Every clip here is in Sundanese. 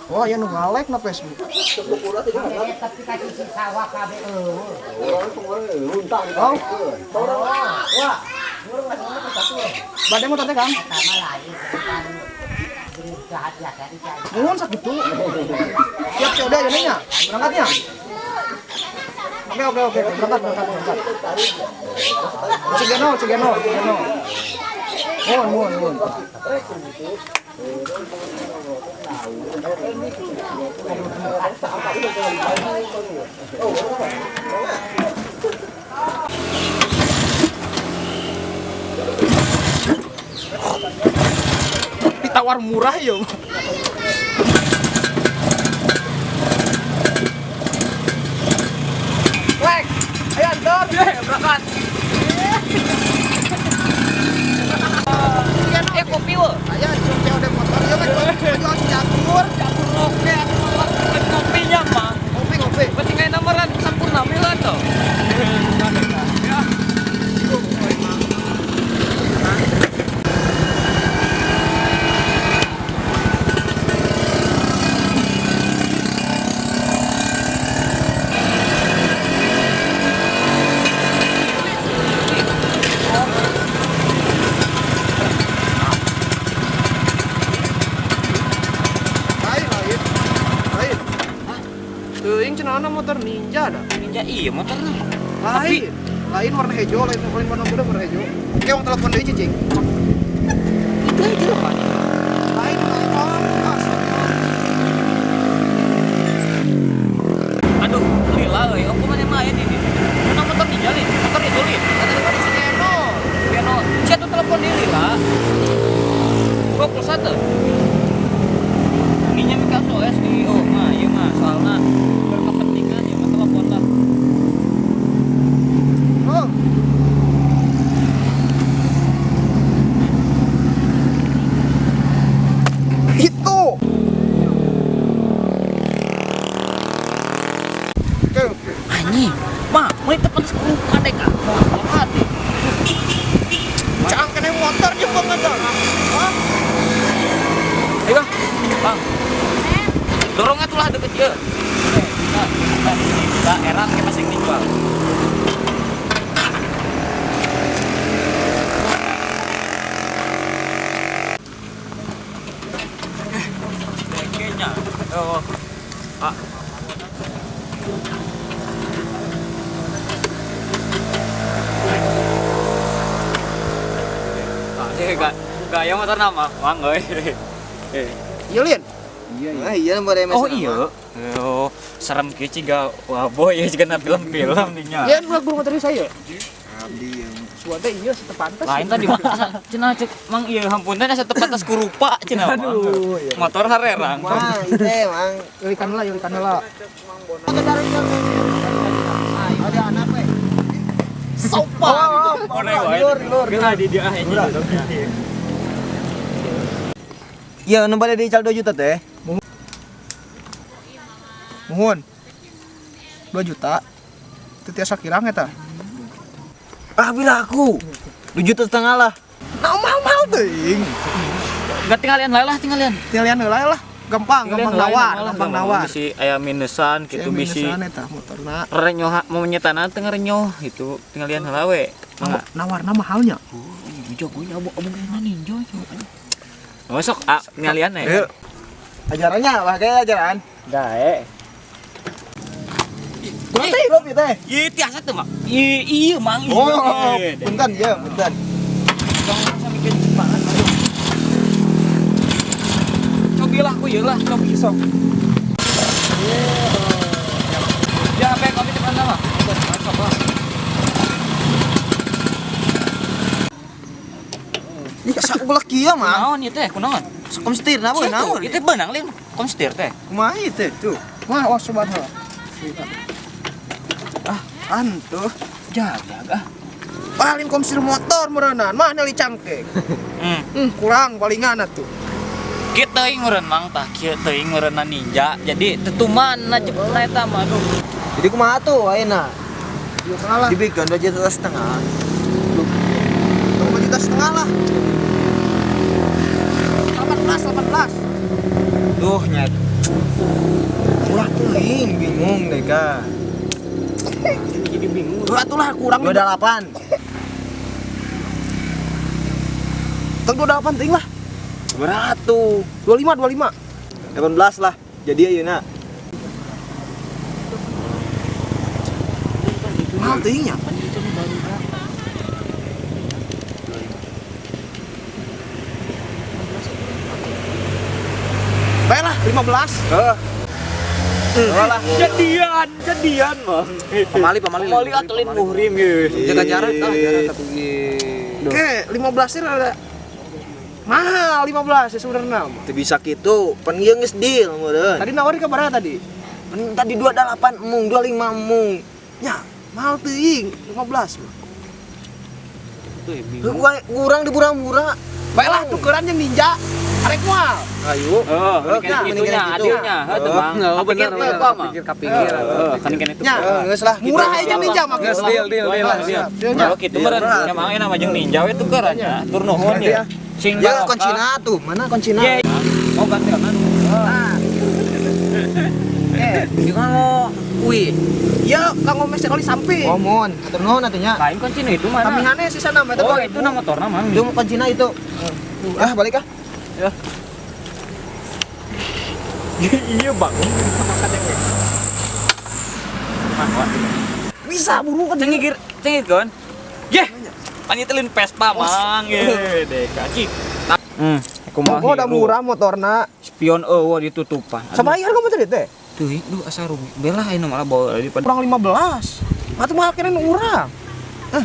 Wah, ya nu ngalek na Facebook. Tapi kasih si sawah kabeh eueuh. Oh. Bade motor teh, Kang. Eta mah lain kan berusaha biasa di Nuhun sakitu. Siap COD aja nya. Berangkatnya. Oke, berangkat berangkat berangkat. Cigeno, Cigeno, Cigeno. Nuhun, nuhun, nuhun. Ditawar murah ya. Lek, ayo antar, berangkat. Eh kopi wo. Ayo, COD motor, ya kan, jual cakur, Campur oke, kopinya mah. ngopi ngopi. Berarti kayak nomoran sampurna mila tuh. Ya. Lain, lain, lain. Teuing cenah motor Ninja dah. Ninja iya motornya. Lain, lain warna hijau, lain lain warna muda warna hijau. Oke, wong telepon deui cicing. Itu aja loh Pak. Lain, lain, oh, pas. Aduh, lila euy. Aku mana mah aya di dieu. Mana motor Ninja lin? Motor itu lin. Kata dia di Cigeno. Piano. Sia tuh telepon di lila. 21. Ninja mika SOS di oh mah ieu mah soalna berkepentingan ya mah telepon lah. Oh. Itu. Oke, oke. Anjing, mah, mau tepan skru adek ah. Mau hati. Cang kena motor jeung banget. Hah? Ayo bang, bang. Dorong atuh lah deket ieu. Kita erat ke pasang dijual. Kayaknya. Oh. Ah. Ah, dia gak gaya motor nama, mang euy. Eh. Iya, Lin. Iya, iya. Iya nomor MS. Oh iya. Oh, serem kieu ciga wah boy ya ciga na film-film nih nya. Iya, nu lagu motor saya. Abdi yang Suara iya setepantas. Lain tadi mah cenah cek mang ieu hampunten asa tepantas kurupa cenah. Aduh, iya. Motor harerang. Mang, teh, Mang. Yeulikan heula, yeulikan heula. Ada anak we. Sopan. Lur, lur. Geus di dia ah Iya, nu bade diical 2 juta teh. Muhun. 2 juta. Teu tiasa kirang eta. Ah, bila aku. 2 juta setengah lah. Nah, mahal-mahal teuing. Enggak tinggalian lae lah tinggalian. Tingalian heula lah. Gampang, gampang nawar, gampang nawar. Bisi aya minusan gitu bisi. Minusan eta motorna. Renyoh mau nyetana teu ngarenyoh gitu tinggalian heula we. Mangga. Nawarna mahalnya. Oh, jagonya abang abang ninja. Oh, sok ah tinggalian ya. Ajarannya, wah kayak ajaran. Dae. Kurang teh, hirup ieu teh. Ieu tiasa teu, Mak. Ieu ieu mang ieu. Oh, punten ya, punten. Tong samikeun banget. Cobi lah ku ieu lah, cobi sok. Ya, apa kopi cepat nama? Sok lah. Ih, sakulak kieu mah. Kunaon ieu teh? Kunaon? Komstir na boy, naon? Ieu teh beunang lin komstir teh. Kumaha ieu teh tuh? Wah, wah sobat heula. Ah, antuh. Jaga ah. Paling komstir motor meureunan, mah nyali cangkeng. Kurang palingan atuh. Kieu teuing meureun mang tah kieu teuing meureunna ninja. Jadi tetuman na cepna eta mah aduh. Jadi kumaha tuh ayeuna? 2,5 lah. Diberikan 2,5 juta. 2,5 juta lah. 18. Duh nyet. Murah teuing, bingung deh ka. Jadi bingung. Dua atuh lah kurang 28. Teng 28 teuing lah. Berat tuh. 25 25. 18 lah. Jadi ayeuna. Mahal teuing nya. Baiklah, 15. Heeh. Lah. Jadian, Bang. Pamali atelin muhrim ye. Jaga jarak lah, jarak tapi Oke, 15 ini ada mahal 15 ya sebenarnya. Teu bisa kitu, pan ieu geus deal meureun. Tadi nawarin ke berapa tadi? Pan tadi 28 mung, 25 mung. Ya, mahal teuing 15 mah. Tuh bingung. Kurang di murah-murah. Baiklah, tukeran jeung Ninja. Arek moal. Ayo. Oh, nah, itunya adilnya, heuh teu Bang. Oh, bener, Pikir kapikir. Kan kan itu. Nya, Geus lah. murah aja Ninja mah. Geus deal lah. Dealnya. Oh, kitu meureun nya mang enak mah jeung Ninja we tukeran nya. Tur nuhun ya. Sing Ya kuncina tuh, mana kuncina? Ye. Oh, ganti kan. Nah. Oke, Gimana wih. Ya, kanggo mes sekali samping. Oh, mun, atur nuhun atunya. Lain kuncina itu mana? Tamihane sisa nama eta. Oh, itu nama motorna mang. Itu kuncina itu. Ah, balik ah. Ya. Iya, Bang. Bisa buru kan Cengir, cengir kon. Yeh. Panitelin Vespa, Mang. Ye, deka cik. Aku Oh, udah murah motorna. Spion eueuh ditutupan. Sama harga motor teh? Tuh, duh asa rugi. Belah ayeuna malah bawa daripada Kurang 15. Atuh mahal keren urang. Hah.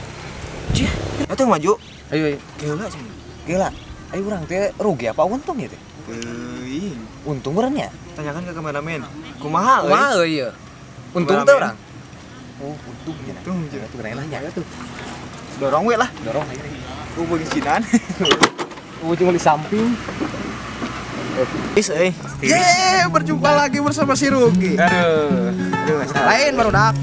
Cih, atuh maju. Ayo, ayo. Gila sih. Gila. Ayo urang teh rugi apa untung ya teh? Teuing. Untung urang nya. Tanyakan ke kameramen. Kumaha euy? Kumaha euy ieu? Untung teh urang. Oh, untung nya. Untung nya. Tuh keren lah nya tuh. Dorong we lah. Dorong ayo. Ku bensinan. Ujung di samping. Is euy. Yeay, berjumpa lagi bersama si Rugi. Aduh. Aduh, Lain barudak.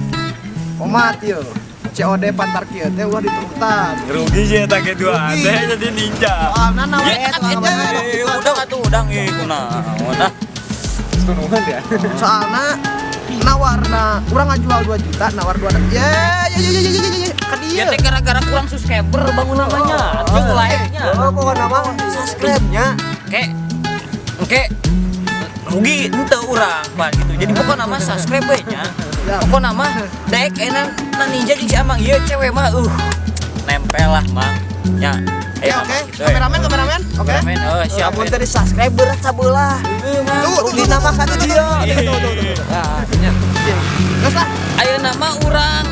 Omat yo. COD pantar kieu teh ulah diturutan. Rugi sih eta ge dua Rugi. teh jadi ninja. Soalna naon Ya, udah atuh udang ieu kunaon ah. Tunuhan ya. Soalna nawarna urang ngajual 2 juta, nawar 2 ya ya ya ya ya ya ka dieu. Ya teh gara-gara kurang subscriber bangun namanya. Jeung like-nya. Oh, pokokna mah subscribe-nya. Ke engke rugi henteu urang pan gitu. Jadi pokokna mah subscribe we nya. Pokokna mah daek enak na ninja jeung si Amang ieu cewek mah nempel lah Mang. Nya. Oke, oke. Kameramen. Oke. Kameramen, oh siap. Lamun teh di subscribe berat sabelah. Tuh, Rugi nama ka dieu. Tuh, tuh, tuh. Nah, Geus lah. ayeuna mah urang